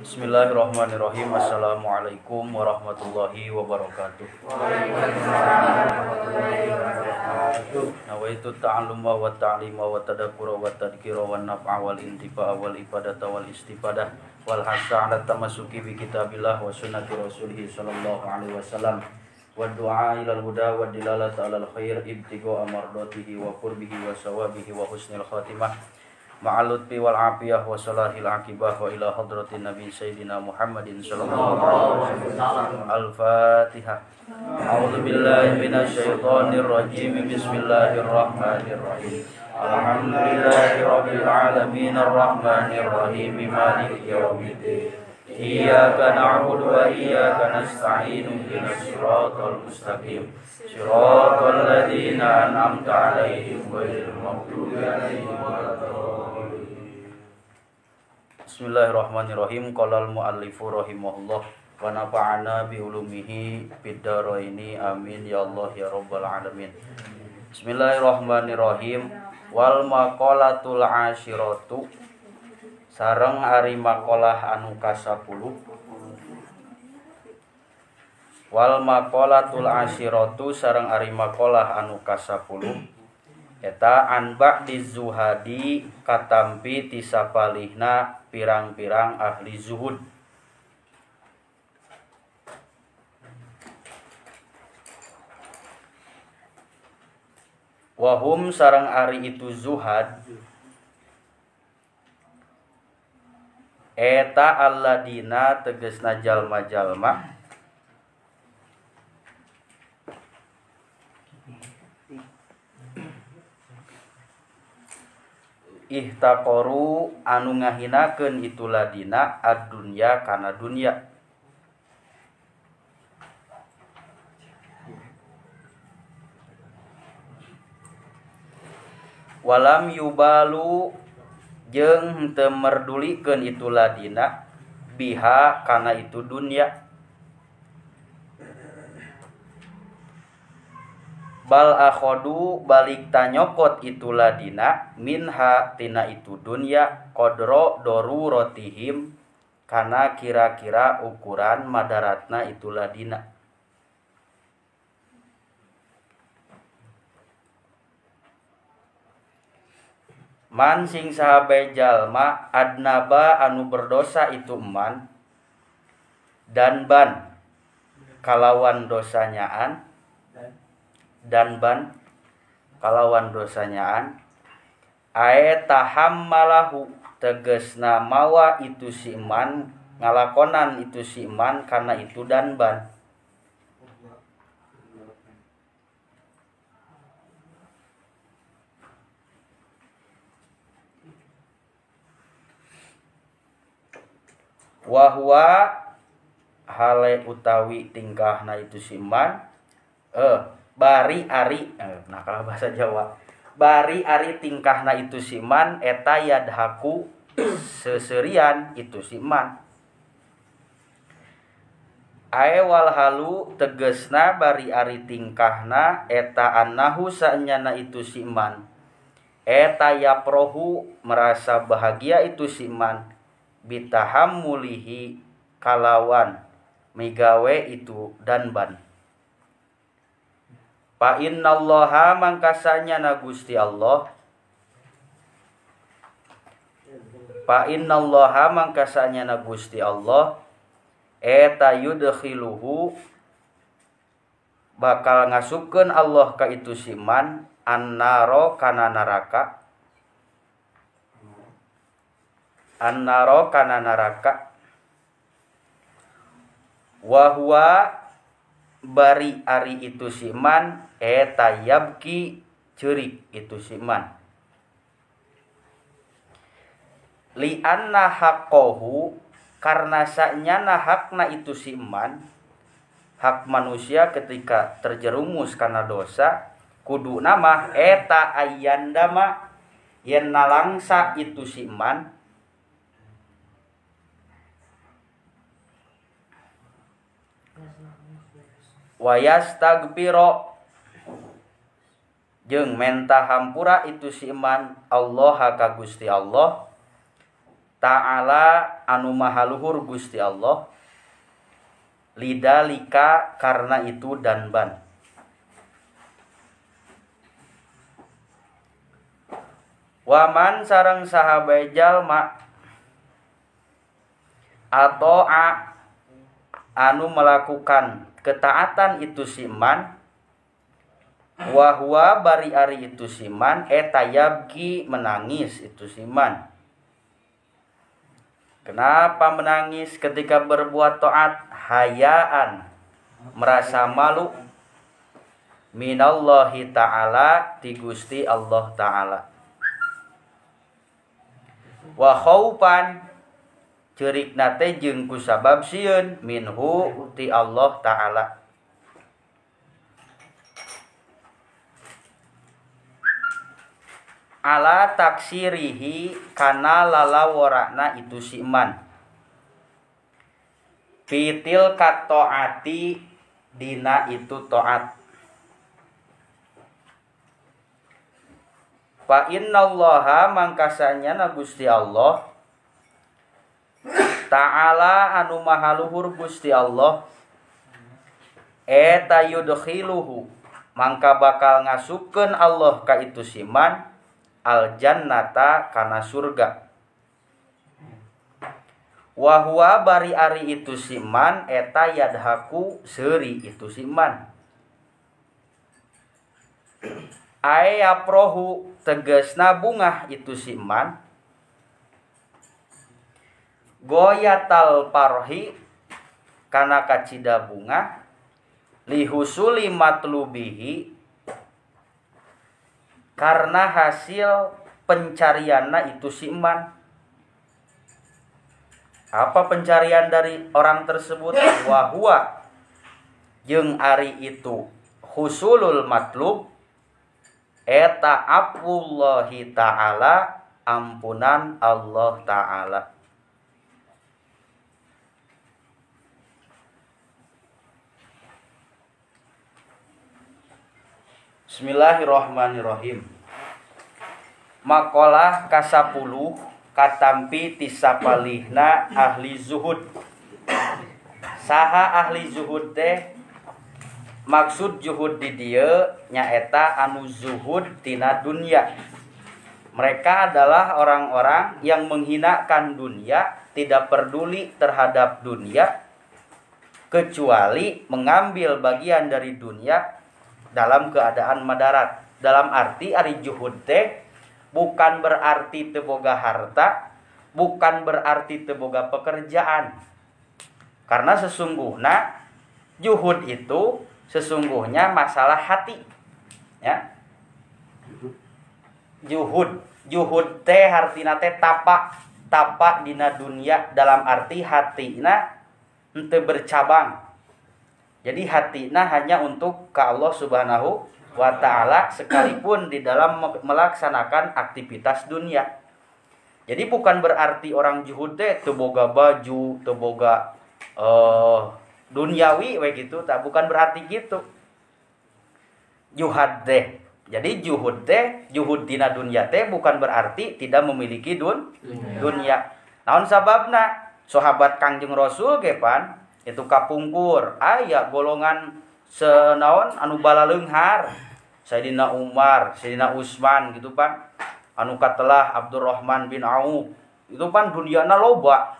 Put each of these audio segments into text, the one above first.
Bismillahirrahmanirrahim. Assalamualaikum warahmatullahi wabarakatuh. Waalaikumsalam warahmatullahi wabarakatuh. Nawaitu ta'alluma wa ta'lima wa tadakkura wa tadhkira wa naf'a wal intifa'a wal ifadata wal istifadah wal hasa 'ala tamassuki bi kitabillah wa sunnati rasulih sallallahu alaihi wasallam wa du'a ilal huda wa dilalata alal khair ibtigha amardatihi wa qurbihi wa sawabihi wa husnil khatimah ma'al lutfi wal afiyah wa salahil akibah wa ila hadratin nabi sayyidina Muhammadin sallallahu alaihi wasallam. Al-Fatihah. A'udzu billahi minasyaitonir rajim. Bismillahirrahmanirrahim. Alhamdulillahi rabbil alamin arrahmanir rahim maliki yaumiddin. Iyyaka na'budu wa iyyaka nasta'in ihdinas siratal mustaqim. Siratal ladzina an'amta 'alaihim ghairil maghdubi 'alaihim waladdallin. Bismillahirrahmanirrahim. Qala al-muallifu rahimahullah wa nafa'ana bi ulumihi fid dharaini. Amin ya Allah ya rabbal alamin. Bismillahirrahmanirrahim. Wal maqalatul ashiratu sareng ari maqalah anu ka-10. Wal maqalatul ashiratu sareng ari maqalah anu ka-10 eta an ba'di zuhadi katampi ti sapalihna pirang-pirang ahli zuhud. Wahum sareng ari itu zuhad eta alladina tegesna jalma-jalma ihtaqaru anu ngahinakeun itu ladina ad-dunya kana dunya. Walam yubalu jeung teu merdulikeun itu ladina biha kana itu dunya. Bal akhodu balik tanyokot itu ladina minha tina itu dunya qadra darurotihim kana kira-kira ukuran madaratna itu ladina. Man sing sahabe jalma adnaba anu berdosa itu man dan ban kalawan dosanyaan dan ban kalawan dosanyaan ae tahammalahu tegesna mawa itu si man ngalakonan itu si man karena itu dan ban. Wahwa hale utawi tingkahna itu si man bari ari nah kalau bahasa Jawa bari ari tingkahna itu si man eta yadhaku seserian itu si man. Ae wal halu tegesna bari ari tingkahna eta annahu saenyana itu si man eta yaprohu merasa bahagia itu si man bitahammulihi kalawan migawe itu dan ban. Fa innallaha mangkasanya na Gusti Allah. Fa innallaha mangkasanya na Gusti Allah eta yudkhiluhu bakal ngasupkeun Allah ka itu si man annaro kana neraka. Annaro kana neraka. Wa huwa bari ari itu si man eta yabki ceurik itu si man. Li anna haqqahu karena sanyana hakna itu si man, hak manusia ketika terjerumus karena dosa kudu nama eta ayandama yen nalangsa itu si man wayastagfiro jeung menta hampura itu si iman Allah ka Gusti Allah Ta'ala anu maha luhur Gusti Allah lidalika karena itu danban. Waman sareng sahabat jalma atau anu melakukan ketaatan itu siman wahwa bari ari itu siman eta yabki menangis itu siman. Kenapa menangis ketika berbuat taat? Hayaan, merasa malu, minallahi ta'ala ti Gusti Allah ta'ala. Wa khaufan ceurikna teh jeung kusabab sieun minhu ti Allah ta'ala. Ala taksirihi kana lalaworana itu si iman. Fitil katoati dina itu toat. Fa innallaha mangkasanya na Gusti Allah Ta'ala anu maha luhur Gusti Allah eta yudkhiluhu mangka bakal ngasupkeun Allah ka itu siman al jannata kana surga. Wa huwa bari ari itu siman eta yadhaku seuri itu siman. Ayaprohu tegesna bungah itu siman. Goyatal parhi kana kacida bunga lihusuli matlubihi karena hasil pencarianna itu siman. Apa pencarian dari orang tersebut? Wahwa jeung ari itu husulul matlub eta afullahi ta'ala ampunan Allah ta'ala. Bismillahirrahmanirrahim. Makalah ka-10 katampi tisapalihna ahli zuhud. Saha ahli zuhud teh? Maksud zuhud di dieu nyaeta anu zuhud tina dunia. Mereka adalah orang-orang yang menghinakan dunia, tidak peduli terhadap dunia kecuali mengambil bagian dari dunia dalam keadaan madarat. Dalam arti ari juhud teh bukan berarti teu boga harta, bukan berarti teu boga pekerjaan. Karena sesungguhnya juhud itu sesungguhnya masalah hati, ya. Juhud, juhud teh hartina teh tapak, tapak dina dunia dalam arti hatina henteu bercabang. Jadi hatina hanya untuk ke Allah Subhanahu wa ta'ala sekalipun di dalam melaksanakan aktivitas dunia. Jadi bukan berarti orang juhud teh teu boga baju, teu boga duniawi we gitu, tak, bukan berarti gitu. Juhad teh. Jadi juhud teh, juhud dina dunia teh bukan berarti tidak memiliki dunia. Naon sababna? Sahabat Kangjeng Rasul ge pan itu kapungkur aya golongan senaon anu balaleunghar, Sayyidina Umar, Sayyidina Utsman gitu pan, anu katelah Abdurrahman bin Auf itu pan duniana loba.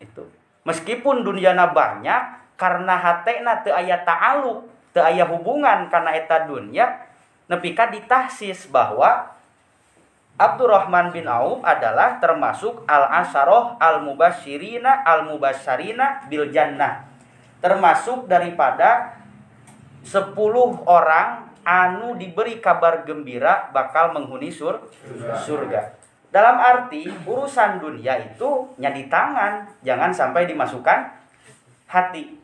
Itu meskipun duniana banyak karena hatena teu aya ta'aluk, teu aya hubungan kana eta dunia, nepi ka ditahsis bahwa Abdurrahman bin Auf adalah termasuk al-asaroh al-mubasyirina al-mubasyarina bil jannah. Termasuk daripada 10 orang anu diberi kabar gembira bakal menghuni surga. Dalam arti urusan dunia itu nya di tangan, jangan sampai dimasukkan hati.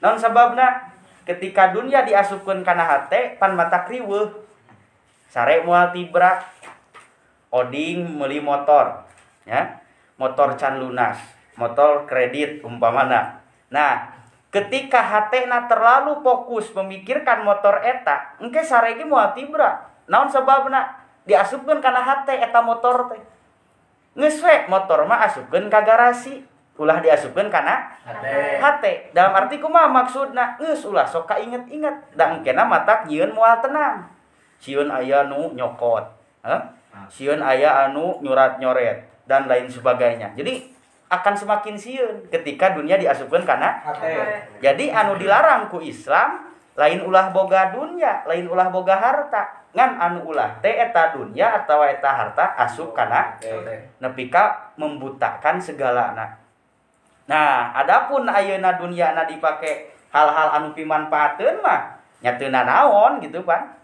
Non sababna ketika dunia diasupkeun kana hate pan mata kriweuh. Sare moal tibra. Oding meuli motor, ya. Motor can lunas, motor kredit umpamana. Nah, ketika hatena terlalu fokus memikirkan motor eta, engke sare ge moal tibra. Naon sababna? Diasupkeun kana hate eta motor teh. Geus we motor mah asupkeun ka garasi, ulah diasupkeun kana hate. Dalam arti kumaha maksudna? Geus ulah sok kainget-inget, da engkena matak nyieun moal tenang. Sieun aya nu nyokot, heh? Sieun aya anu nyurat-nyoret dan lain sebagainya. Jadi akan semakin sieun ketika dunia diasupkeun kana hate. Jadi anu dilarang ku Islam lain ulah boga dunia, lain ulah boga harta. Ngan anu ulah teh eta dunia atawa eta harta asup kana nepi ka membutakan segalana. Nah, adapun ayeuna duniana dipake hal-hal anu pimanfaateun mah nya teu nanaon gitu pan.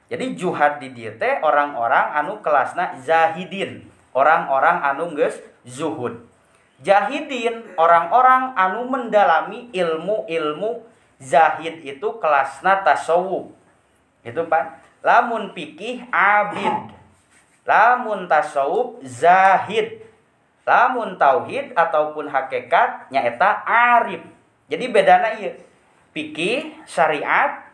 Jadi juhad di dieu teh orang-orang anu kelasna zahidin, orang-orang anu geus zuhud. Jahidin orang-orang anu mendalami ilmu-ilmu zahid itu kelasna tasawuf. Itu pan. Lamun fikih abid, lamun tasawuf zahid, lamun tauhid ataupun hakikat nyaeta arif. Jadi bedana ieu. Fikih syariat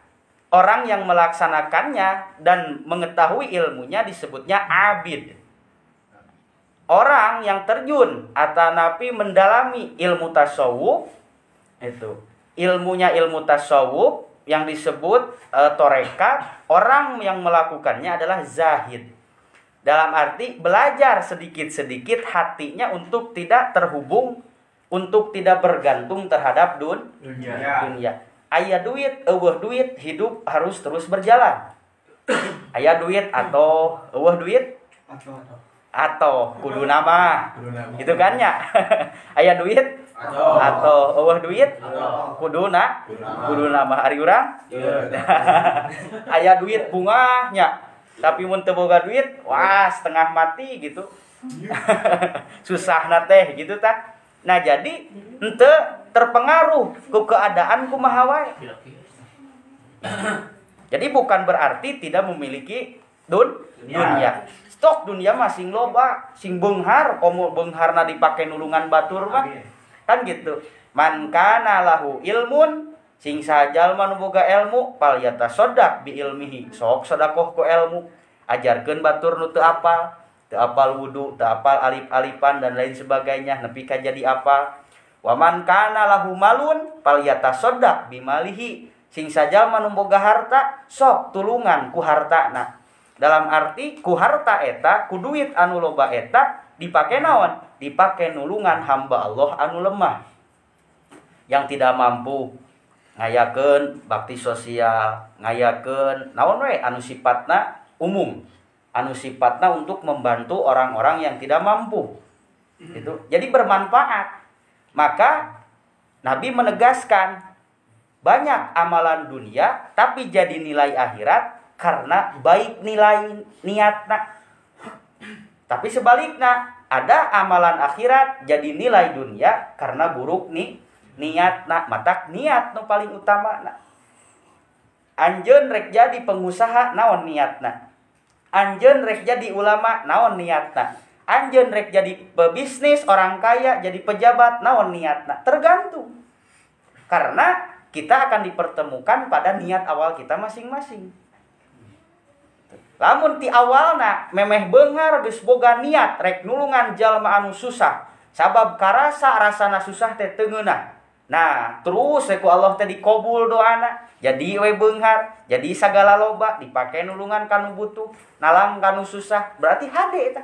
orang yang melaksanakannya dan mengetahui ilmunya disebutnya abid. Orang yang terjun atau napi mendalami ilmu tasawuf itu ilmunya ilmu tasawuf yang disebut torekat, orang yang melakukannya adalah zahid. Dalam arti belajar sedikit-sedikit hatinya untuk tidak terhubung, untuk tidak bergantung terhadap dunia. Aya duit, eueuh duit, hidup harus terus berjalan. Aya duit atau eueuh duit atau kudu nama, gitu kan ya. Aya duit atau eueuh duit kudu nama ari urang. Aya duit bungah nya, tapi mun teu boga duit wah setengah mati gitu. Susahna teh gitu tah. Nah jadi henteu terpengaruh ku keadaan kumaha wae. Jadi bukan berarti tidak memiliki dunia. Stok dunia mah sing loba, sing beunghar, komo beungharna dipake nulungan batur mah. Kan gitu. Man kana lahu ilmun, sing sajalma nu boga ilmu, fal yatasaddaq bi ilmihi. Sok sedekah ku ilmu, ajarkeun batur nu teu apal wudu, teu apal alif-alifan dan lain sebagainya, nepi ka jadi apal. Wa man kana lahu malun, fal yatasaddaq bi malihi. Sing sajalma nu boga harta, sok tulungan ku hartana. Dalam arti ku harta eta, ku duit anu loba eta dipake naon? Dipake nulungan hamba Allah anu lemah. Yang tidak mampu ngayakeun bakti sosial, ngayakeun naon we anu sifatna umum, anu sifatna untuk membantu orang-orang yang tidak mampu. Itu. Jadi bermanfaat. Maka Nabi menegaskan banyak amalan dunia tapi jadi nilai akhirat karena baik nilai niatna. Tapi sebaliknya ada amalan akhirat jadi nilai dunia karena buruk nih niatna. Matak niat nu paling utama na. Anjeun rek jadi pengusaha naon niatna? Anjeun rek jadi ulama naon niatna? Anjeun rek jadi pebisnis, orang kaya, jadi pejabat naon niatna? Tergantung. Karena kita akan dipertemukan pada niat awal kita masing-masing. Lamun ti awalna memeh beunghar geus boga niat rek nulungan jalma anu susah, sabab karasa rasana susah teh teu ngeunah. Nah, terus ku Allah teh dikobul doana, jadi we beunghar, jadi sagala loba dipake nulungan kanu butuh, nalang kanu susah, berarti hade eta.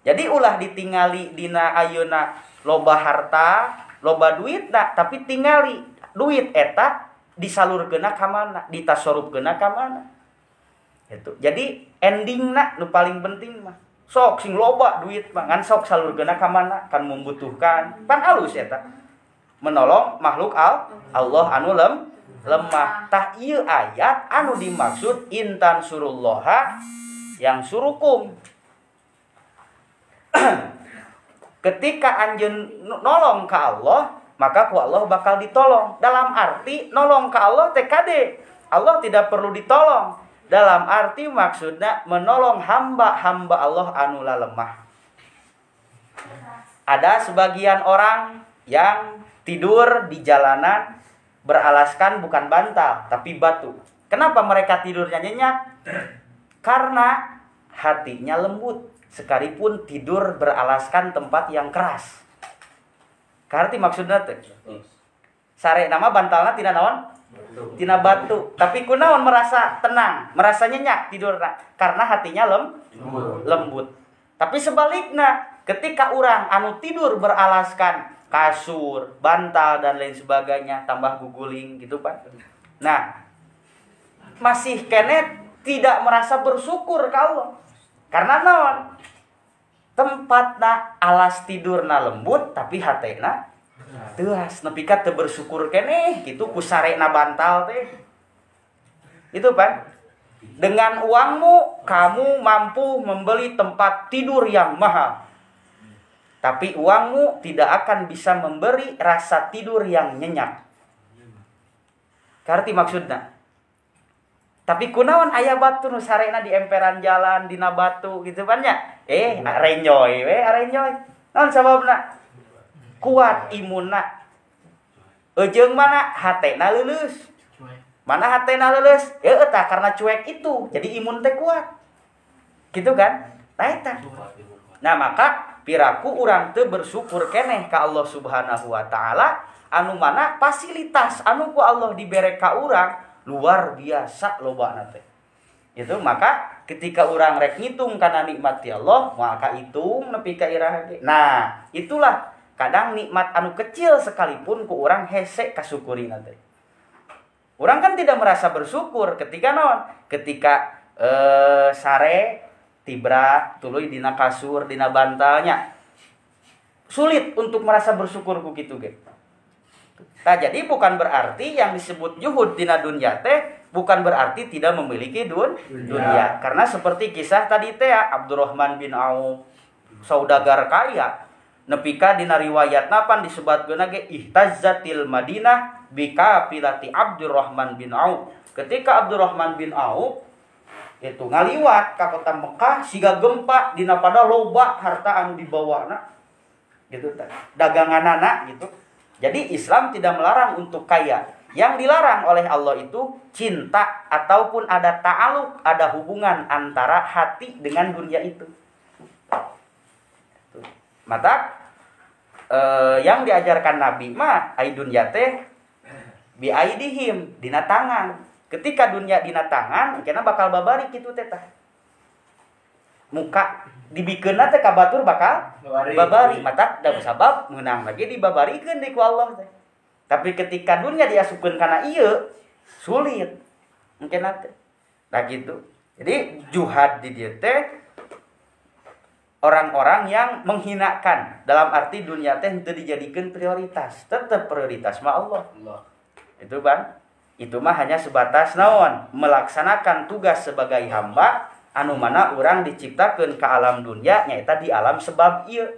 Jadi ulah ditingali dina ayeuna loba harta, loba duitna, tapi tingali duit eta disalurkeunna ka mana, ditasorupkeunna ka mana. Itu. Jadi endingna nu paling penting mah. Sok sing loba duit mah ngan sok salurkeunna ka mana, kan membutuhkan. Pan alus eta. Menolong makhluk Allah anu lemah. Tah ieu ayat anu dimaksud intan surullaha yang surukum. Ketika anjeun nolong ka Allah, maka ku Allah bakal ditolong. Dalam arti nolong ka Allah TKD. Allah tidak perlu ditolong. Dalam arti maksudnya menolong hamba-hamba Allah anu lemah. Ada sebagian orang yang tidur di jalanan beralaskan bukan bantal tapi batu. Kenapa mereka tidurnya nyenyak? Karena hatinya lembut. Sekalipun tidur beralaskan tempat yang keras. Karti maksudna teh. Sare nama bantalna tina naon? Tina batu. Tapi kunaon merasa tenang, merasa nyenyak tidurna karena hatinya lembut. Tapi sebaliknya, ketika orang anu tidur beralaskan kasur, bantal dan lain sebagainya, tambah guguling gitu Pak. Nah, masih kene tidak merasa bersyukur ka Allah. Karena naon? Tempatna alas tidurna lembut tapi hatena teuas nepi ka teu bersyukur keneh gitu ku sarena bantal teh. Itu Pak. Dengan uangmu kamu mampu membeli tempat tidur yang mahal. Tapi uangmu tidak akan bisa memberi rasa tidur yang nyenyak. Karti maksudna. Tapi kunaon aya batu nu sarena di emperan jalan dina batu gitu kan nya. Arenjoy we, arenjoy. Naon sababna? Kuat imunna. Ejeung mana hatena leuleus. Mana hatena leuleus? Ya eta karena cuek itu. Jadi imun teh kuat. Gitu kan? Tah eta. Nah, maka piraku urang teu bersyukur keneh ka Allah Subhanahu wa taala anu mana fasilitas anu ku Allah dibere ka urang luar biasa lobana teh. Itu maka ketika urang rek ngitung kana nikmat ti Allah, maka hitung nepi ka iraha ge. Nah, itulah kadang nikmat anu kecil sekalipun ku urang hese kasukurina teh. Urang kan tidak merasa bersyukur ketika naon? Ketika sare tibra tuluy dina kasur, dina bantalnya. Sulit untuk merasa bersyukur ku kitu ge. Nah, jadi bukan berarti yang disebut juhud dina dunya teh bukan berarti tidak memiliki dunia. Karena seperti kisah tadi teh Abdurrahman bin Auf, saudagar kaya, nepi ka dina riwayatna pan disebatkeun ge ihtazzatil Madinah bikafilati Abdurrahman bin Auf. Ketika Abdurrahman bin Auf itu ngaliwat ka kota Mekah siga gempa dina pada loba harta anu dibawana gitu teh, daganganana gitu. Jadi Islam tidak melarang untuk kaya. Yang dilarang oleh Allah itu cinta ataupun ada ta'aluk, ada hubungan antara hati dengan dunia itu. Maka yang diajarkan Nabi mah ai dunya teh bi aidihim, dina tangan. Ketika dunia dina tangan, engkena bakal babari kitu teh tah. Muka dibikeunna teh ka batur bakal babari, mata da sabab meunang lagi dibabarikeun deui ku Allah teh. Tapi ketika dunia diasupkeun kana ieu sulit engkena teh. Nah gitu. Jadi juhad di dieu teh orang-orang yang menghinakan dalam arti dunia teh henteu dijadikeun prioritas, tetep prioritas mah Allah. Itu Bang. Itu mah hanya sebatas naon melaksanakan tugas sebagai hamba anu mana urang diciptakeun ka alam dunia nyaeta di alam sebab ieu.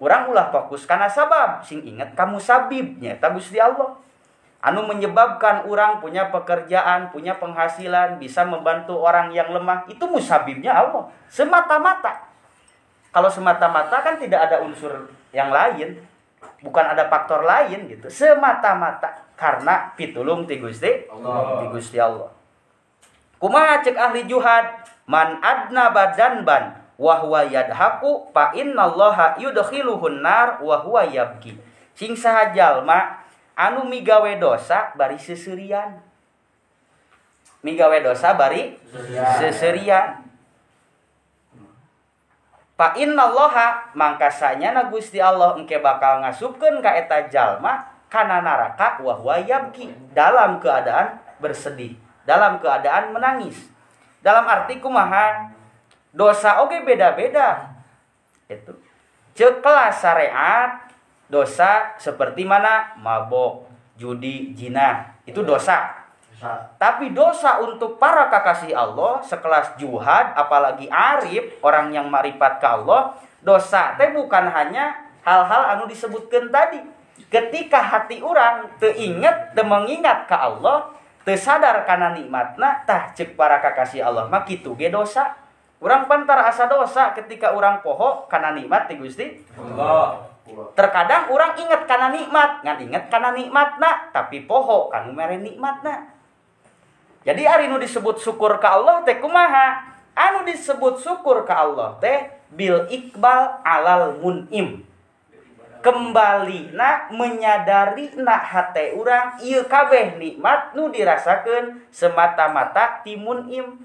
Urang ulah fokus kana sabab, sing inget ka musabib nyaeta Gusti Allah. Anu menyebabkan urang punya pekerjaan, punya penghasilan, bisa membantu orang yang lemah, itu musabibnya Allah semata-mata. Kalau semata-mata kan tidak ada unsur yang lain, bukan ada faktor lain gitu. Semata-mata karena pitulung ti Gusti Allah. Ti Gusti Allah. Kumaha cek ahli juhad? Man adna badan ban wa huwa yadhaku fa innallaha yudkhiluhun nar wa huwa yabki. Sing saha jalma anu migawe dosa bari seuseurian. Migawe dosa bari seuseurian. Fa innallaha mangka sanyana Gusti Allah engke bakal ngasupkeun ka eta jalma kana neraka wa huwa yabki, dalam keadaan bersedih, dalam keadaan menangis. Dalam arti kumaha dosa oge beda-beda. Itu. Ceuk kelas syariat dosa seperti mana mabok, judi, zina, itu dosa. Tapi dosa untuk para kakasih Allah sekelas juhad, apalagi arif, orang yang marifat ke Allah, dosa teh bukan hanya hal-hal anu disebutkan tadi. Ketika hati orang teu inget, teu mengingat ke Allah, teu sadar kana nikmatna, tah ceuk para kakasih Allah mah kitu ge dosa. Urang pantar asa dosa ketika urang poho kana nikmat ti Gusti Allah. Terkadang urang inget kana nikmat, ngan inget kana nikmatna, tapi poho kanu mere nikmatna. Jadi ari nu disebut syukur ka Allah teh kumaha? Anu disebut syukur ka Allah teh Bil iqbal alal mun'im. Kembali na menyadari na hate urang ieu kabeh nikmat nu dirasakeun semata-mata ti mun'im.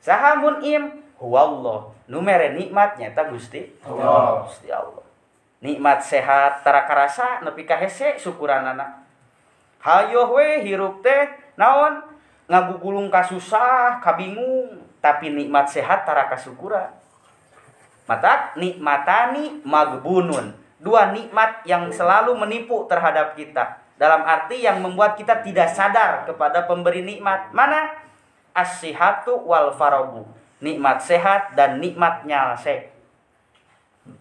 Saha mun'im? Huwallah. Nu mere nikmat nyaeta Gusti Allah. Gusti Allah. Nikmat sehat tara karasa nepi ka hese syukuranana. Hayoh we hirup teh naon ngagugulung kasusah, kabingung, tapi nikmat sehat tara kasukuran. Mata nikmatani magbunun. Dua nikmat yang selalu menipu terhadap kita. Dalam arti yang membuat kita tidak sadar kepada pemberi nikmat. Mana? As-sihatu wal faragu. Nikmat sehat dan nikmat nyalse.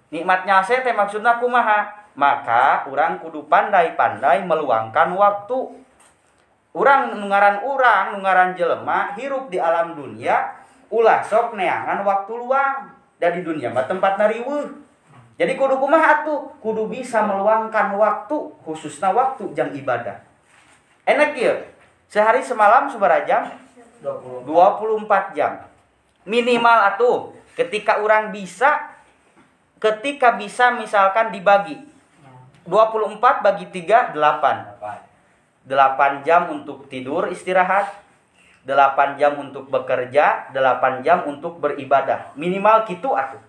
Nikmat nyalse teh maksudna kumaha? Maka urang kudu pandai-pandai meluangkan waktu. Urang nungaran jelema hirup di alam dunia ulah sok neangan waktu luang. Da di dunia mah tempatna riweuh. Jadi kudu kumaha atuh? Kudu bisa meluangkan waktu, khususna waktu jang ibadah. Enak ieu. Sehari semalam sabaraha jam? 24 jam. Minimal atuh ketika urang bisa, ketika bisa misalkan dibagi 24 bagi 3, 8. 8 jam untuk tidur istirahat, 8 jam untuk bekerja, 8 jam untuk beribadah. Minimal gitu atuh.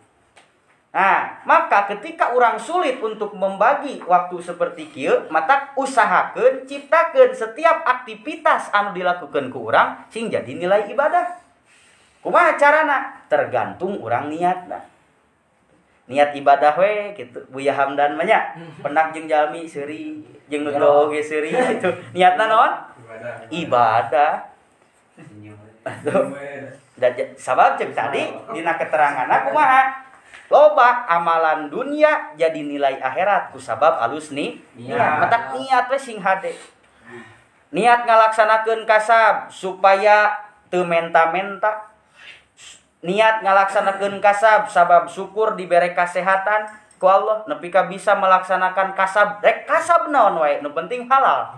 Nah, maka ketika orang sulit untuk membagi waktu seperti kieu, maka usahakeun, ciptakeun setiap aktivitas anu dilakukan ku urang sing jadi nilai ibadah. Kumaha carana? Tergantung urang niatna. Niat ibadah we gitu. Buya Hamdan mah nya, penak jeung jalmi seuri, jeung nu oge seuri gitu. Niatna naon? Ibadah. Ibadah. Sabab ceuk tadi dina keteranganna kumaha? Loba amalan dunia jadi nilai akhirat kusabab alus nih niat. Matak niat we sing hade. Niat ngalaksanakeun kasab supaya teu menta-menta. Niat ngalaksanakeun kasab sabab syukur dibere kasehatan ku Allah nepi ka bisa melaksanakan kasab. Rek kasab naon wae nu penting halal.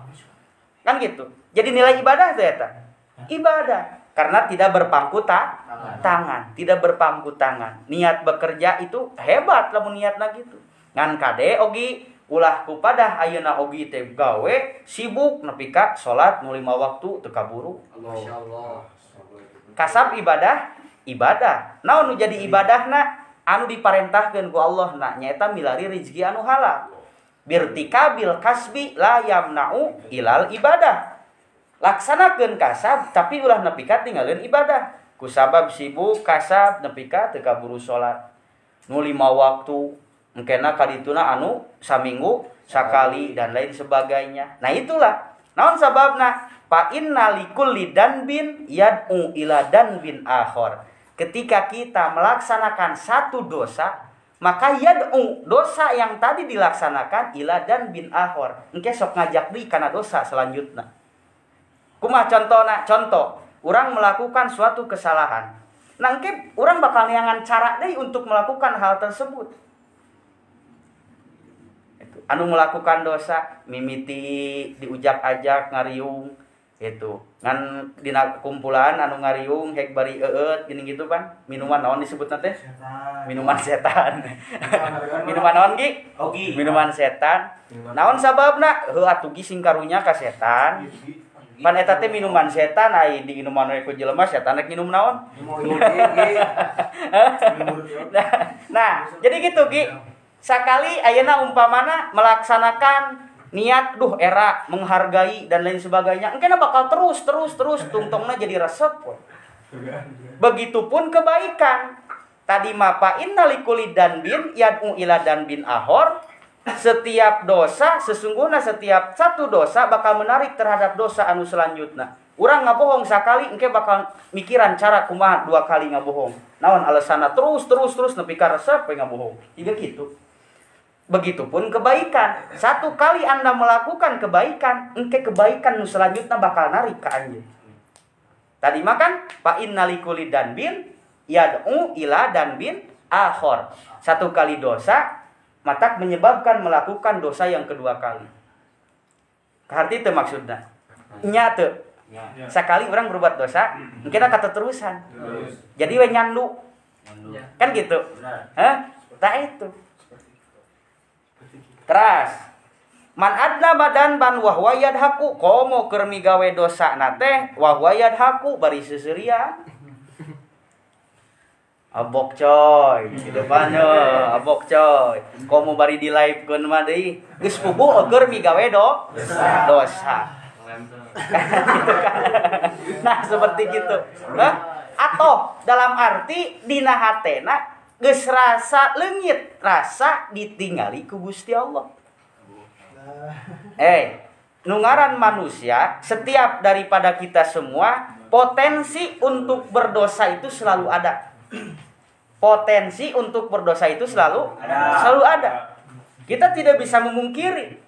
Kan gitu. Jadi nilai ibadah teh eta. Ibadah. Karena tidak berpangku tangan, tidak berpangku tangan. Niat bekerja itu hebat lamun niatna gitu. Ngan kade ogi ulah kupadah ayeuna ogi teh gawe sibuk nepi ka salat nu 5 waktu teu kaburu. Masyaallah. Kasab ibadah, ibadah. Naon nu jadi ibadahna? Anu diparentahkeun ku Allah na nyaeta milari rezeki anu halal. Birtikabil kasbi la yamna'u ilal ibadah. Laksanakeun kasab tapi ulah nepi ka tinggalkeun ibadah. Kusabab sibuk kasab nepi ka teu kaburu salat. Nu 5 waktu engkena kadituna anu saminggu sakali dan lain sebagainya. Nah itulah. Naon sababna? Fa inna likulli danbin yad'u ila danbin akhar. Ketika kita melaksanakan satu dosa, maka yad'u dosa yang tadi dilaksanakan ila danbin akhar. Engke sok ngajak deui kana dosa selanjutna. Kumaha contona? Contoh, orang melakukan suatu kesalahan. Nah, engke orang bakal neangan cara deui untuk melakukan hal tersebut. Anu melakukan dosa mimiti diujak-ajak ngariung gitu. Ngan dina kumpulan anu ngariung hek bari eueut gini gitu pan. Minuman naon disebutna teh? Minuman setan. Minuman naon Gi? Ogi. Minuman setan. Naon sababna? Heuh atuh gi sing karunya ka setan. Pan eta teh minuman setan ai diinuman we ku jelema setan rek nginum naon? Nah, jadi gitu Gi. Sakali ayeuna umpamana melaksanakan niat duh era menghargai dan lain sebagainya, engkena bakal terus tungtongna jadi resep. Begitupun kebaikan. Tadi mapa innalikuli dan bin yad'u ila dan bin ahor. Setiap dosa sesungguhnya setiap satu dosa bakal menarik terhadap dosa anu selanjutnya. Urang ngabohong sakali engke bakal mikiran cara kumaha dua kali ngabohong. Naon alasanna terus nepi ka resep we ngabohong. Jiga kitu. Begitupun kebaikan. Satu kali Anda melakukan kebaikan, engke kebaikan nu selanjutnya bakal narik ka anjeun. Tadi makan fa innalikuli dan bin yad'u ila dan bin akhor. Satu kali dosa matak menyebabkan melakukan dosa yang kedua kali. Kaharti teu maksudna? Nya teu. Sekali orang berbuat dosa, engkena kata terusan. Jadi we nyandu. Kan gitu. Hah? Tak itu. Teras. Man adna badan ban wahwa yadhaku, komo keur migawe dosa na teh wahwa yadhaku bari seuseurian. Abok coy, di depannya abok coy. Komo bari di live keun mah deui, geus puguh keur migawe dosa. Nah, seperti gitu. Hah? Atau dalam arti dina hatena geus rasa leungit, rasa ditingali ku Gusti Allah. Nu ngaran manusia, setiap daripada kita semua potensi untuk berdosa itu selalu ada. Potensi untuk berdosa itu selalu ada. Selalu ada. Kita tidak bisa memungkiri.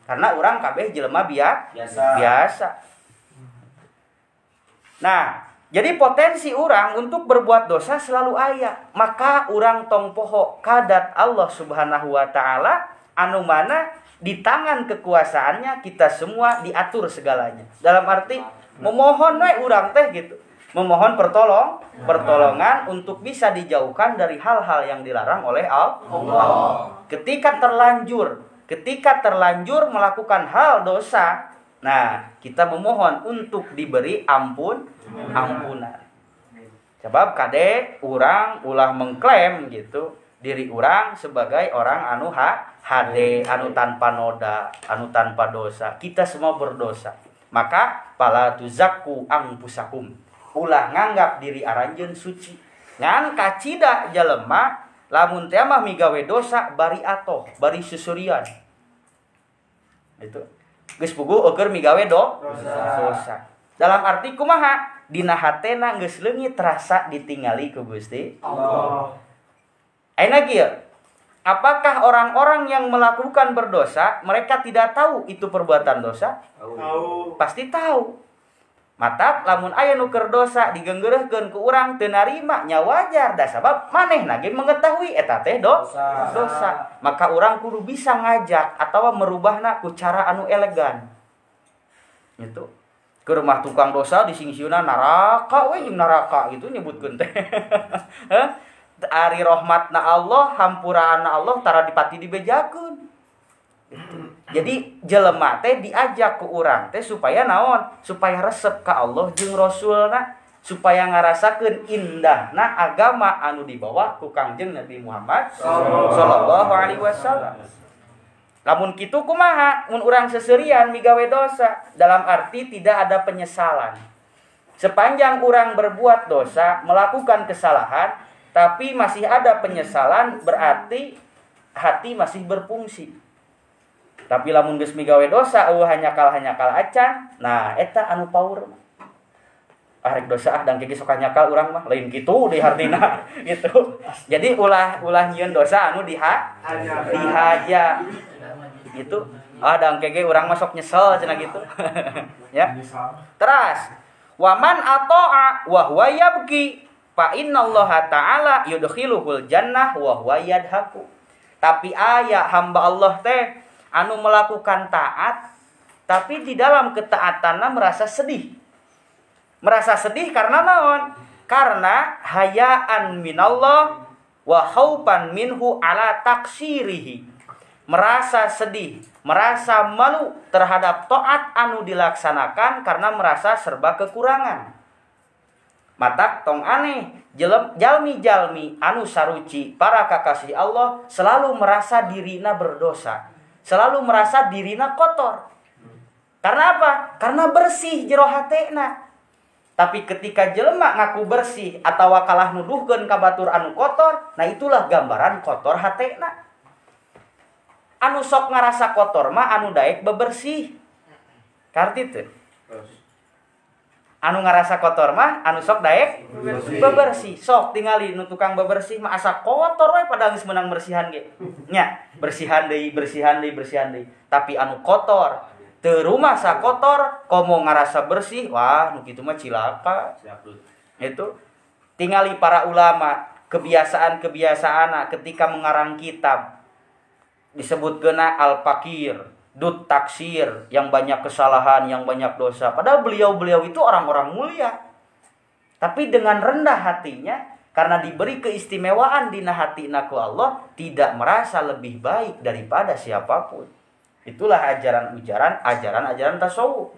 Karena orang kabeh jelema biasa. Nah, jadi potensi orang untuk berbuat dosa selalu aya. Maka orang tong poho kadat Allah Subhanahu wa taala anu mana di tangan kekuasaannya kita semua diatur segalanya. Dalam arti memohon we urang teh gitu. Memohon pertolongan untuk bisa dijauhkan dari hal-hal yang dilarang oleh Allah. Ketika terlanjur melakukan hal dosa, nah, kita memohon untuk diberi ampunan. Sebab kade urang ulah mengklaim gitu diri urang sebagai orang anu hade, anu tanpa noda, anu tanpa dosa. Kita semua berdosa. Maka fala tuzakku anfusakum. Ulah nganggap diri aranjeun suci. Ngan kacida jelema lamun teh mah migawe dosa bari atoh, bari susurian. Itu. Geus puguh eueur migawe dosa. Dalam arti kumaha? Dina hatena geus leungit rasa ditingali ku Gusti Allah. Ayeuna kieu. Apakah orang-orang yang melakukan berdosa mereka tidak tahu itu perbuatan dosa? Tahu. Pasti tahu. Matak lamun aya nu keur dosa digenggeureurkeun ku urang teu narima nya wajar da sabab manehna ge mengetahui eta teh dosa. Maka urang kudu bisa ngajak atawa merubahna ku cara anu elegan. Gitu. Ke rumah tukang dosa disingsiuna neraka we jeung neraka gitu nyebutkeun teh. Heh. Ari rahmatna Allah, hampuraanna Allah tara dipati dibejakeun. Gitu. Jadi jelema teh diajak ke urang teh supaya naon? Supaya resep ka Allah jeung Rasulna, supaya ngarasakeun indahna agama anu dibawa ku Kangjeng Nabi Muhammad sallallahu alaihi wasallam. Lamun kitu kumaha? Mun urang seserian migawe dosa, dalam arti tidak ada penyesalan. Sepanjang urang berbuat dosa, melakukan kesalahan, tapi masih ada penyesalan, berarti hati masih berfungsi. Tapi lamun geus migawe dosa eueuh hanyakal-hanyakal acan, nah eta anu paur. Ah rek dosa ah dang ge sok nyakal urang mah lain kitu di hartina gitu. Jadi ulah nyieun dosa anu dihaja. Gitu. Ah dang ge urang mah sok nyesel cenah gitu. Ya. Teras, waman ata'a wa huwa yabki fa innallaha ta'ala yudkhiluhul jannah wa huwa yadhaku. Tapi aya hamba Allah teh anu melakukan taat tapi di dalam ketaatanna merasa sedih. Merasa sedih karena naon? Karena hayaan minallah wa khaufan minhu ala taksirihi. Merasa sedih, merasa malu terhadap taat anu dilaksanakan karena merasa serba kekurangan. Matak tong aneh, jalmi-jalmi anu saruci para kakasih Allah selalu merasa dirina berdosa. Selalu merasa dirina kotor. Karena apa? Karena bersih jero hatena. Tapi ketika jelema ngaku bersih atawa kalah nuduhkeun ka batur anu kotor, nah itulah gambaran kotor hatena. Anu sok ngarasa kotor mah anu daek bebersih. Karti teu? Anu ngarasa kotor mah anu sok daek bebersih. Sok tingali nu tukang bebersih mah asa kotor we padahal geus meunang bersihan ge. Nya, bersihan deui, bersihan deui, bersihan deui. Tapi anu kotor teu rumasa kotor komo ngarasa bersih, wah nu kitu mah cilaka. Itu tingali para ulama kebiasaan-kebiasaanna ketika mengarang kitab disebutkeunna al-fakir, dut taksir, yang banyak kesalahan, yang banyak dosa. Padahal beliau-beliau itu orang-orang mulia. Tapi dengan rendah hatinya Karena diberi keistimewaan dina hatina ku Allah, tidak merasa lebih baik daripada siapapun. Itulah ajaran-ajaran ajaran-ajaran tasawuf.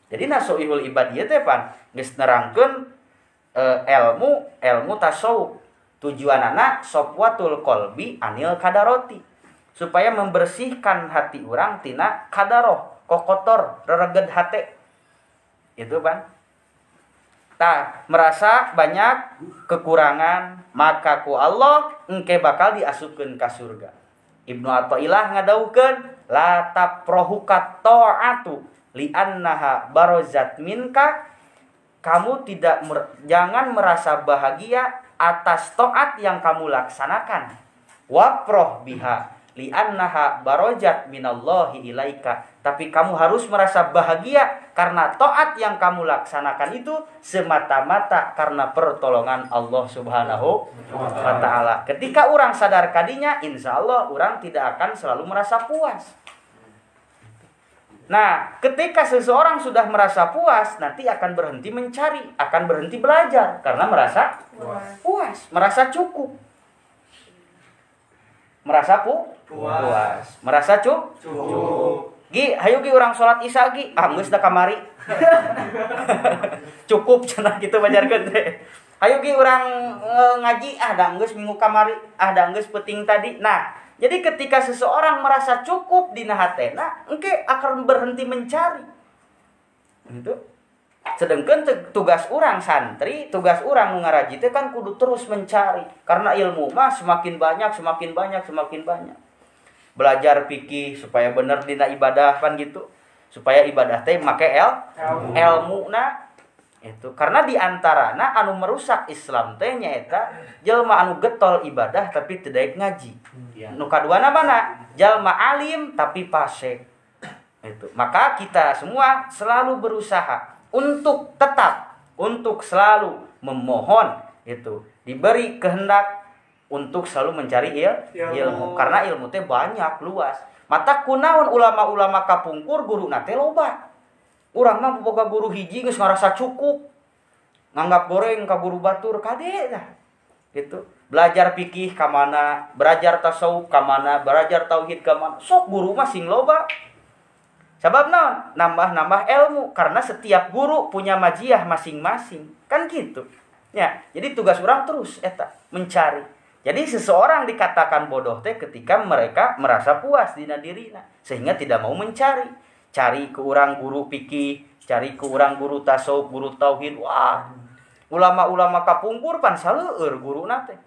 Jadi Nasoihul Ibad ieu teh pan geus nerangkeun ilmu tasawuf. Tujuanana sofwatul qalbi anil kadaroti, supaya membersihkan hati urang tina kadaroh, kokotor, rereged hate. Itu pan. Tah, merasa banyak kekurangan, maka ku Allah engke bakal diasupkeun ka surga. Ibnu Athaillah ngadawuhkeun la taprohuka ta'atu li'annaha barazat minka. Kamu tidak jangan merasa bahagia atas taat yang kamu laksanakan. Waproh biha li'annaha barajat minallahi ilaika. Tapi kamu harus merasa bahagia karena taat yang kamu laksanakan itu semata-mata karena pertolongan Allah Subhanahu wa ta'ala. Ketika orang sadar kadinya, insya Allah orang tidak akan selalu merasa puas. Nah, ketika seseorang sudah merasa puas, nanti akan berhenti mencari, akan berhenti belajar karena merasa puas, merasa cukup. Merasa puas, merasa cukup. Gi, hayu gi urang salat Isya gi. Ah, geus da kamari. Cukup cenah kitu bajarkeun teh. Hayu gi urang ngaji, ah da geus minggu kamari, ah da geus peuting tadi. Nah, jadi ketika seseorang merasa cukup dina hatena, engke akan berhenti mencari. Gitu. Sedangkan tugas orang santri, tugas orang nu ngaraji teh kan kudu terus mencari. Karena ilmu mah semakin banyak, semakin banyak, semakin banyak. Belajar fikih supaya bener dina ibadah kan gitu. Supaya ibadah teh make ilmuna itu. Karena di antarana anu merusak Islam teh nyaeta jelma anu getol ibadah tapi teu daek ngaji. Nu kaduana mana? Jalma alim tapi fasik. Itu. Maka kita semua selalu berusaha untuk tetap, untuk selalu memohon itu, diberi kehendak untuk selalu mencari ilmu. Karena ilmu teh banyak luas. Mata kunaon ulama-ulama kapungkur guruna teh loba. Urang mah boga guru hiji geus ngarasa cukup. Nganggap goreng ka guru batur kade tah. Gitu. Belajar fikih ka mana, belajar tasawuf ka mana, belajar tauhid ka mana. Sok guru mah sing loba. Sabab naon? Nambah-nambah ilmu karena setiap guru punya majiah masing-masing. Kan gitu. Ya, jadi tugas orang terus eta mencari. Jadi seseorang dikatakan bodoh teh ketika mereka merasa puas dina dirina sehingga tidak mau mencari. Cari ke urang guru fikih, cari ke urang guru tasawuf, guru tauhid. Wah, ulama-ulama kapungkur pan saleueur guruna teh.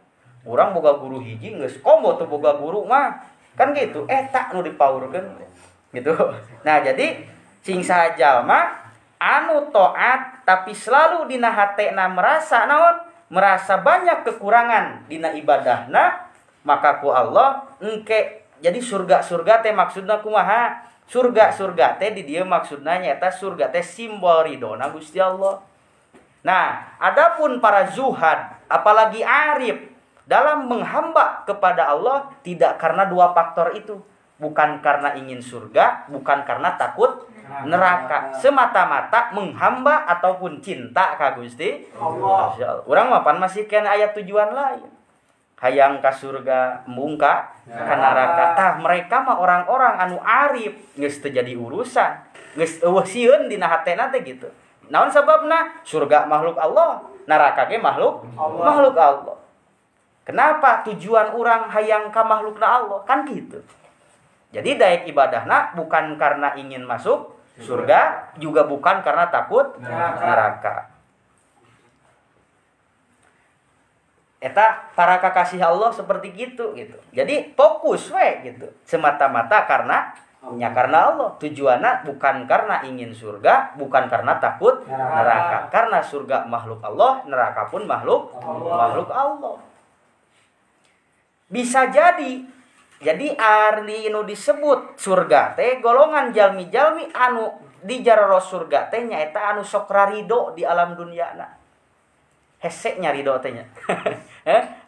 Urang boga guru hiji geus komo teu boga guru mah. Kan gitu, eta nu dipaurkeun teh. Gitu. Nah, jadi sing saha jalma anu taat tapi selalu dina hatena merasa naon? Merasa banyak kekurangan dina ibadahna, maka ku Allah engke jadi surga-surga teh maksudna kumaha? Surga-surga teh di dieu maksudna nyaeta surga teh simbol ridona Gusti Allah. Nah, adapun para zuhad, apalagi arif dalam menghamba kepada Allah tidak karena dua faktor itu. Bukan karena ingin surga, bukan karena takut neraka. Semata-mata menghamba ataupun cinta ka Gusti Allah. Urang mah pan masih kena aya tujuan lain. Hayang ka surga, embung ka neraka. Tah mereka mah orang-orang anu arif geus teu jadi urusan. Geus eueuh sieun dina hatena teh gitu. Naon sababna? Surga makhluk Allah, neraka ge makhluk Allah. Makhluk Allah. Kenapa tujuan urang hayang ka makhlukna Allah? Kan gitu. Jadi daek ibadahna bukan karena ingin masuk surga, juga bukan karena takut neraka. Eta para kakasih Allah seperti gitu gitu. Jadi fokus we gitu. Semata-mata karena ya karena Allah. Tujuanna bukan karena ingin surga, bukan karena takut neraka. Karena surga makhluk Allah, neraka pun makhluk Allah. Makhluk Allah. Bisa jadi arti nu disebut surga teh golongan jalmi-jalmi anu di jaroro surga teh nyaeta anu sok rarido di alam dunyana. Hese nya rido teh nya.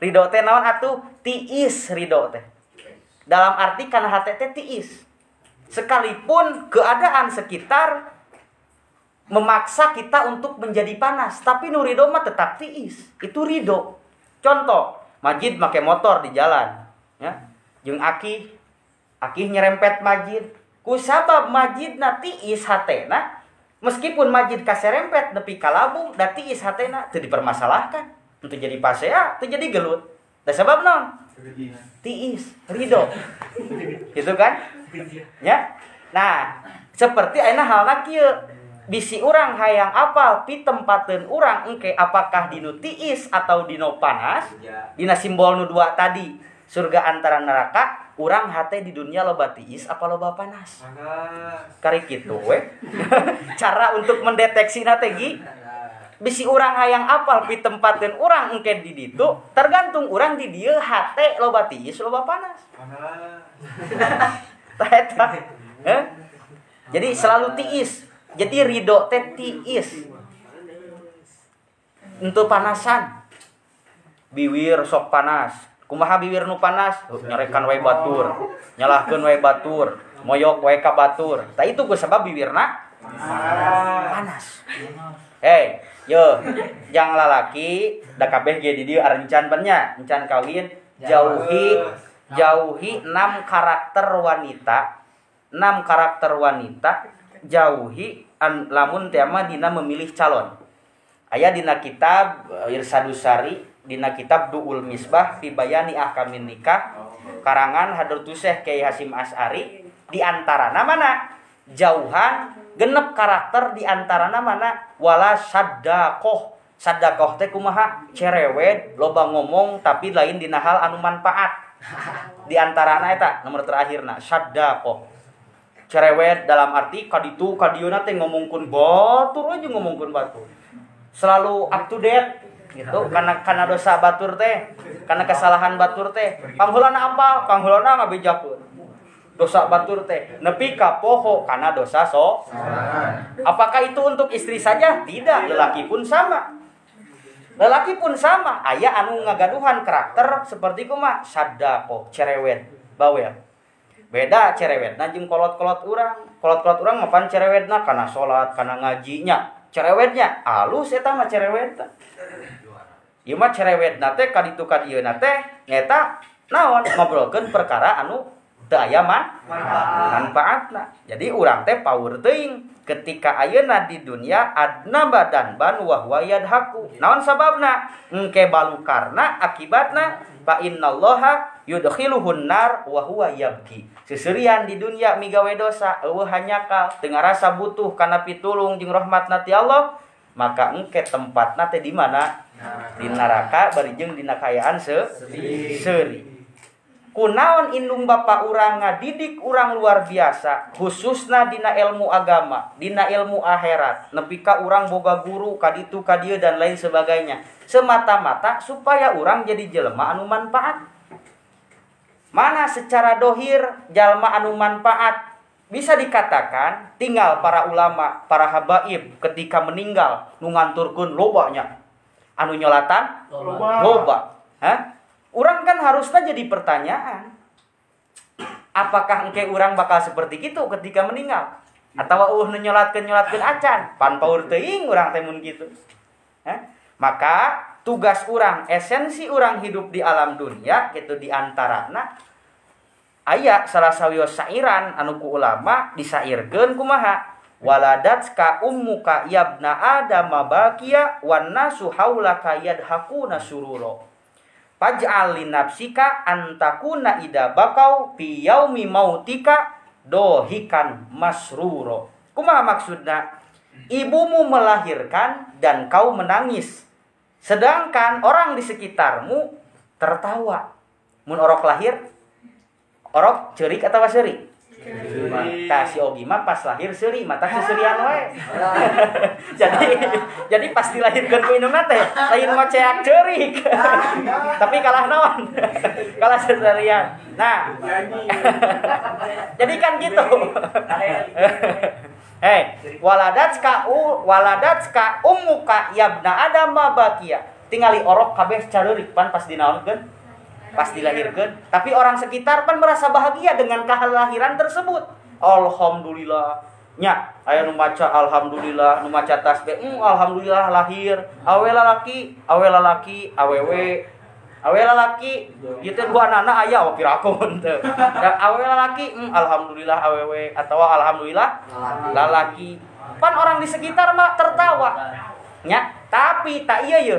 Rido teh naon atuh? Tiis rido teh. Dalam arti kana hate teh tiis. Sekalipun keadaan sekitar memaksa kita untuk menjadi panas, tapi nu rido mah tetap tiis. Itu rido. Contoh, Majid make motor di jalan, ya. Jeung Akih, Akih nyerempet Majid. Ku sabab Majidna tiis hatena, meskipun Majid kaserempet nepi ka labung, da tiis hatena teu dipermasalahkan. Teu jadi pasea, teu jadi gelut. Da sabab naon? Tiis, ridho. Gitu kan? Ya. Nah, seperti ayeuna halna kieu. Bisi urang hayang apal pitempateun urang engke apakah dinu tiis atau dinu panas, dina simbol nu dua tadi, surga antara neraka, urang hate di dunia loba tiis apa loba panas. Kari kitu we. Cara untuk mendeteksi na teh gi. Bisi urang hayang apal pitempateun urang engke di ditu, tergantung urang di dieu hate loba tiis loba panas. Tah eta. Jadi selalu tiis. Jadi ridho teh tiis. Untuk panasan. Biwir sok panas. Kumaha biwir nu panas? Nyarekan wae batur, nyalahkeun wae batur, moyok wae ka batur. Tah itu ku sabab biwirna panas. Hei, yo, jang lalaki da kabeh ge di dieu arencan pan nya, encan kawin, jauhi 6 karakter wanita. 6 karakter wanita jauhi lamun teh mah dina memilih calon. Aya dina kitab Irsadusari, dina kitab Du'ul Misbah fi Bayani Ahkamin Nikah, karangan Hadratus Syekh Kiai Hasyim Asy'ari, di antarana mana? Jauhan genep karakter di antarana mana? Wala saddaqoh. Saddaqoh teh kumaha? Cerewet, loba ngomong tapi lain dina hal anu manfaat. Di antarana eta nomor terakhirna saddaqoh. Cerewet dalam arti kaditu kadieuna teh ngomongkeun batur aja ngomongkeun batur. Selalu up to date gitu karena dosa batur teh, karena kesalahan batur teh. Pangheulana apa? Pangheulana ngabejakeun. Dosa batur teh nepi ka poho karena dosa so. Apakah itu untuk istri saja? Tidak, lelaki pun sama. Lelaki pun sama, aya anu ngagaduhan karakter seperti kumaha? Sadaqoh, cerewet, bawel. Beda cerewetna jeung kolot-kolot urang. Kolot-kolot urang mah pan cerewetna kana salat, kana ngajinya. Cerewetnya alus eta mah cerewetna. Ieu mah cerewetna teh ka ditu ka dieuna teh nyaeta naon ngobrolkeun perkara anu teu aya manfaatna. Jadi urang teh power teuing ketika ayeuna di dunia adna badan ban wa huwa yadhaku. Naon sababna? Engke balukarna akibatna fa innallaha yudkhiluhun nar wa huwa yabki. Seserian di dunia migawe dosa eueuh hanyakal teu ngarasa butuh kana pitulung jeung rahmatna ti Allah, maka engke tempatna teh di mana? Di neraka bari jeung dina kaayaan seuri. Kunaon indung bapa urang ngadidik urang luar biasa, khususna dina ilmu agama, dina ilmu akhirat, nepi ka urang boga guru ka ditu ka dieu dan lain sebagainya. Semata-mata supaya urang jadi jelema anu manfaat. Mana secara dohir jalma anu manfaat bisa dikatakan tinggal para ulama, para habaib ketika meninggal nu nganturkeun lobanya. Anu nyolatan loba. Hah? Urang kan harusnya jadi pertanyaan. Apakah engke urang bakal seperti itu ketika meninggal? Atau eueuh nu nyolatkeun acan? Pan paur teuing urang teh mun kitu. Hah? Maka tugas urang, esensi urang hidup di alam dunia gitu di antarana aya salah sawios sairan anu ku ulama disairkeun kumaha? Waladatska ummuka yabna adama baqiya wan nasu haulaka yadhakuna sururo. Faj'al li nafsika antakuna ida bakau fi yaumi mautika dohikan masruro. Kumaha maksudna? Ibumu melahirkan dan kau menangis. Sedangkan orang di sekitarmu tertawa. Mun orok lahir, orok ceurik atawa seuri? Tah si Ogi mah pas lahir seuri, mata seserian wae. Jadi pas dilahirkeun ku indungna teh lain ngoceak ceurik. Tapi kalah naon? Kalah seserian. Nah. Jadi kan gitu. Hei, waladatska ummuka yabna adam bakia. Tingali orok kabeh careurik pan pas dinaonkeun, pas dilahirkeun, tapi orang sekitar pan merasa bahagia dengan kelahiran tersebut. Alhamdulillah. Nya, aya nu maca alhamdulillah, nu maca tasbih, alhamdulillah lahir, awe lalaki, awewe. Awewe lalaki ieu teh dua anak aya oh piraku teu. Awewe lalaki alhamdulillah awewe atawa alhamdulillah lalaki. Pan orang di sekitar mah tertawa. Nya, tapi tak ieu ye.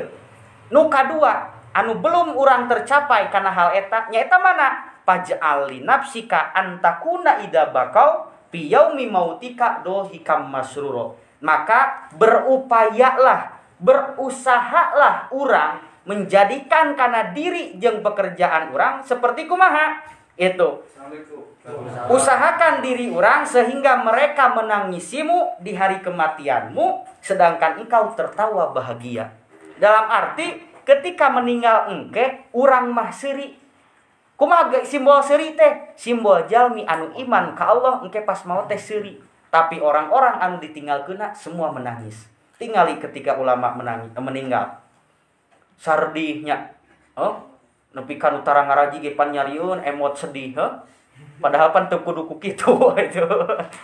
Nu kadua anu belum urang tercapai kana hal eta nya eta mana? Paj'al li nafsika antakuna ida bakau fi yaumi mautika dohikam masruro. Maka berupayalah, berusahalah urang menjadikan karena diri jeung pekerjaan urang seperti kumaha itu. Usahakan diri urang sehingga mereka menangisimu di hari kematianmu sedangkan engkau tertawa bahagia. Dalam arti ketika meninggal engke urang mah seuri. Kumaha simbol seuri teh? Simbol jalmi anu iman ka Allah engke pas maot teh seuri. Tapi orang-orang anu ditinggalkeunna semua menangis. Tingali ketika ulama meninggal. Sardihnya, oh, nepi ka nu tara ngaraji ge pan nyariun emot sedih, heuh. Padahal pan teu kudu ku kitu itu.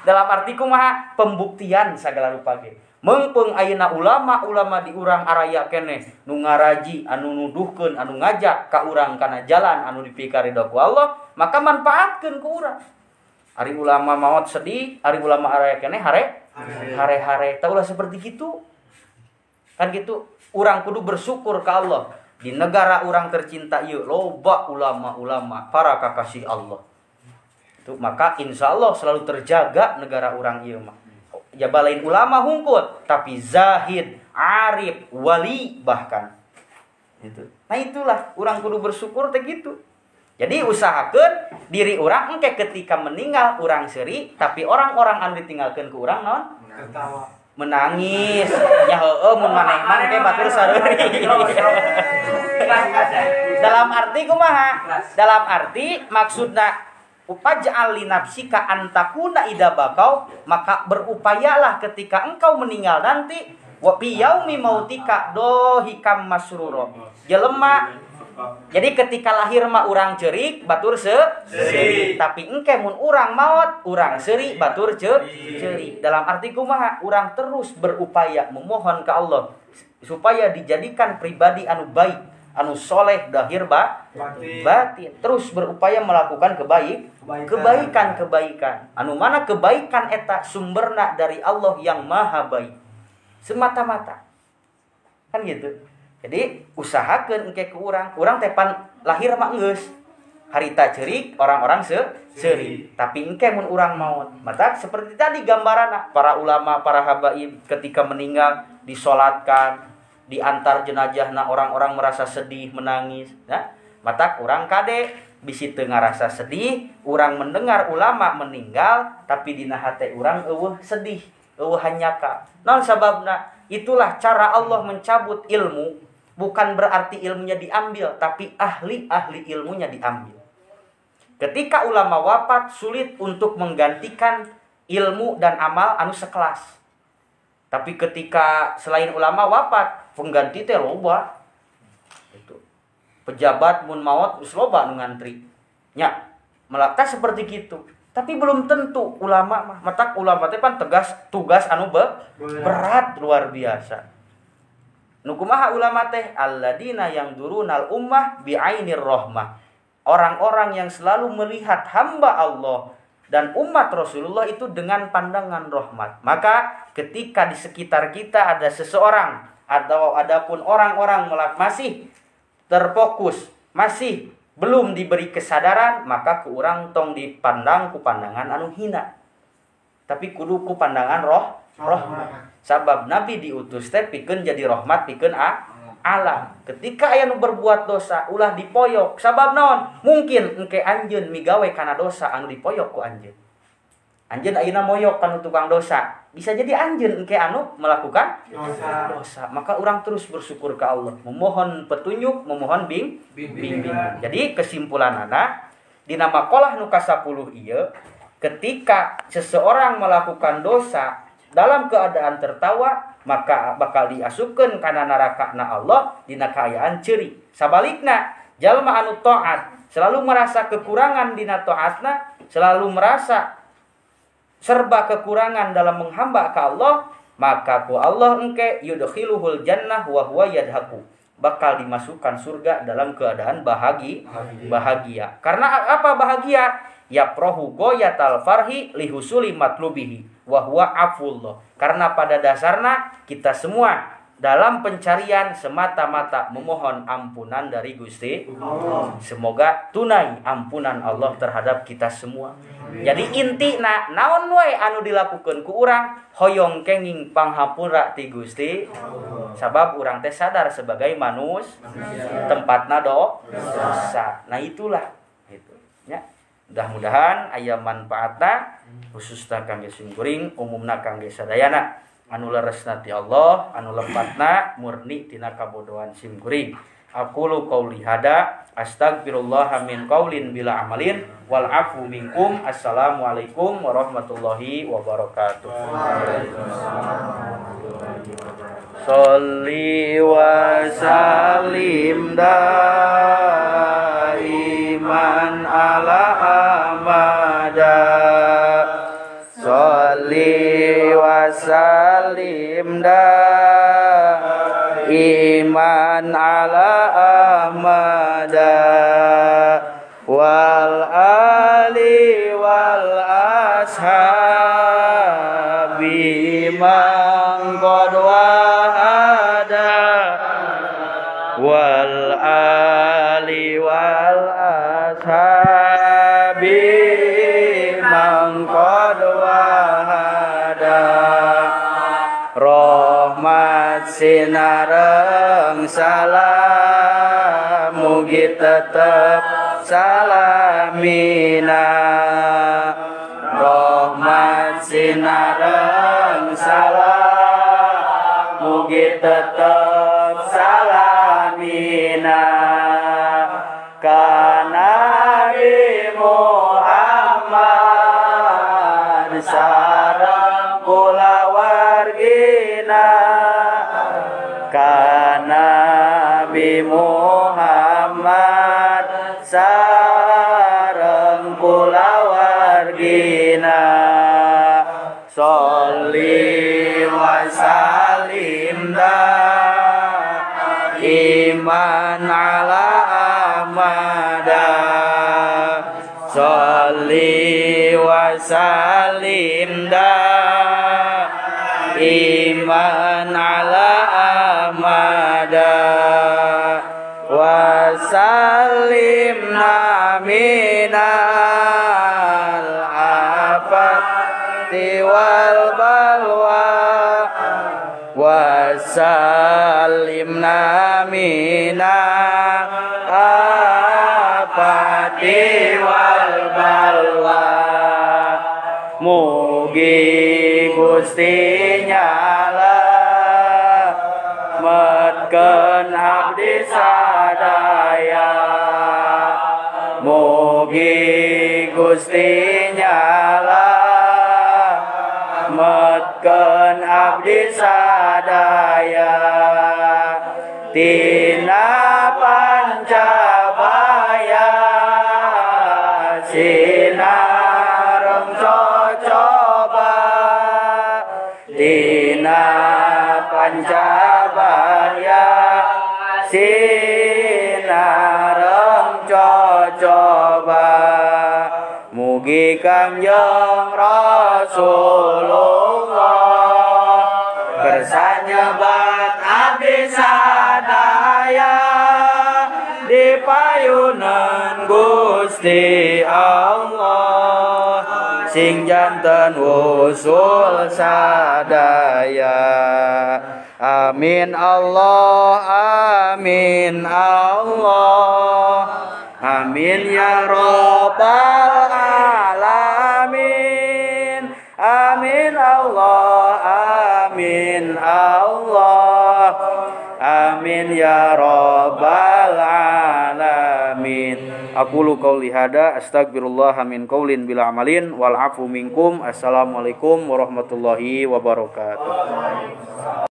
Dalam arti kumaha pembuktian sagala rupa ge. Meungpeung ayeuna ulama-ulama di urang araya keneh nu ngaraji, anu nuduhkeun, anu ngajak ka urang kana jalan anu dipikaridho ku Allah, maka manfaatkeun ku urang. Ari ulama maot sedih, ari ulama araya keneh hare hare-hare. Tah ulah seperti kitu. Kan gitu. Urang kudu bersyukur ke Allah. Di negara urang tercinta ieu loba ulama-ulama para kakasih Allah. Itu maka insya Allah selalu terjaga negara urang ieu mah. Jaba lain ulama hungkul, tapi zahid, arif, wali bahkan. Gitu. Nah itulah urang kudu bersyukur teh gitu. Jadi usahakeun diri urang engke ketika meninggal urang seuri, tapi orang-orang anu ditinggalkeun ku urang naon? Tertawa. Menangis. Ya heueuh mun maneh mah engke batur sareuri. Dalam arti kumaha? Dalam arti maksudna upaj'al li nafsika antakuna ida bakau, maka berupayalah ketika engkau meninggal nanti wa fi yaumi mautika dohikam masruro. Jelema jadi ketika lahir mah urang ceurik batur seuri, tapi engke mun urang maot urang seuri batur ceurik. Dalam arti kumaha? Urang terus berupaya memohon ke Allah supaya dijadikan pribadi anu baik, anu soleh dahir batin. Terus berupaya melakukan kebaikan-kebaikan. Anu mana kebaikan eta sumberna dari Allah yang maha baik. Semata-mata. Kan gitu. Jadi usahakeun engke ku urang, urang teh pan lahir mah geus. Harita ceurik, orang-orang seuri. Tapi engke mun urang maot, mata seperti tadi gambaranna para ulama, para habaib ketika meninggal disolatkan, diantar jenazahna orang-orang merasa sedih, menangis. Nah, mata urang kade bisi teu ngarasa sedih, urang mendengar ulama meninggal tapi dina hate urang eueuh sedih, eueuh hanyaka. Naon sababna? Itulah cara Allah mencabut ilmu. Bukan berarti ilmunya diambil, tapi ahli-ahli ilmunya diambil. Ketika ulama wafat, sulit untuk menggantikan ilmu dan amal anu sekelas. Tapi ketika selain ulama wafat, pengganti teh loba. Itu. Pejabat mun maot geus loba nu ngantri. Nya, melaka seperti gitu. Tapi belum tentu ulama mah. Matak ulama teh pan tegas tugas anu berat luar biasa. Nu kumaha ulama teh alladina yang durunal ummah bi'ainir rahmah. Orang-orang yang selalu melihat hamba Allah dan umat Rasulullah itu dengan pandangan rahmat. Maka ketika di sekitar kita ada seseorang atau adapun orang-orang masih terfokus, masih belum diberi kesadaran, maka ku urang tong dipandang ku pandangan anu hina. Tapi kudu ku pandangan rahmat. Sabab Nabi diutus teh pikeun jadi rahmat pikeun alam. Ketika aya nu berbuat dosa ulah dipoyok. Sabab naon? Mungkin engke anjeun migawe kana dosa anu dipoyok ku anjeun. Anjeun ayeuna moyok kanu tukang dosa. Bisa jadi anjeun engke anu melakukan dosa. Maka urang terus bersyukur ke Allah, memohon petunjuk, memohon bimbingan. Jadi kesimpulanana dina maqalah nu ka-10 ieu, ketika seseorang melakukan dosa dalam keadaan tertawa, maka bakal diasupkeun kana neraka na Allah dina kaayaan ceuri. Sabalikna, jalma anu taat selalu merasa kekurangan dina taatna, selalu merasa serba kekurangan dalam menghamba ka Allah, maka ku Allah engke yudkhiluhul jannah wa huwa yadhaku. bakal dimasukkan surga dalam keadaan bahagia. Karena apa bahagia? Yaprohu goyatal farhi lihusuli matlubihi wa huwa afullah. Karena pada dasarnya kita semua dalam pencarian semata-mata memohon ampunan dari Gusti Allah. Semoga tunai ampunan Allah terhadap kita semua. Jadi inti na naon wae anu dilakukeun ku urang hoyong kenging panghampura ti Gusti Allah. Sabab urang teh sadar sebagai manusia tempatna dosa. Nah itulah itu nya. Mudah-mudahan aya manfaatna khususna kangge simkuring, umumna kangge sadayana. Anu leresna ti Allah, anu lepatna murni tina kabodohan simkuring. Aqulu qauli hada astagfirullah min qaulin bila amalin wal afu minkum. Assalamualaikum warahmatullahi wabarakatuh. Sholli wa sallim daiman ala amada. Sholli wa sallim daiman ala ahmada wal ali wal ashabi man qad wahada wal ali wal ashabi man qad wahada. Rahmat sinareng salam mugi tetep salamina. Rahmat sinareng salam mugi tetep salamina. Ka Nabi Muhammad sareng kulawargina. Ka Nabi Muhammad sareng kulawargina. Sholli wa sallim daiman ala ahmada. Sholli wa sallim daiman ala ahmada. Wa sallimna minal afati wal balwa. Wa sallimna minal afati wal balwa. Mugi Gusti nyala metkeun abdi sadaya. Mugi Gusti nyala metkeun abdi sadaya. Tina pancabaya sinareng cocoba. Tina pancabaya sinareng cocoba. Mugi Kangjeng Rasulullah kersa nyebat abdi sadaya di payunan Gusti Allah sing janten wusul sadaya. Amin Allah, amin Allah, amin ya rabbal alamin. Amin Allah, amin Allah, amin ya rabbal alamin. Aqulu qauli hada astagfirullah min qaulin bila amalin wal afu minkum. Assalamualaikum warahmatullahi wabarakatuh.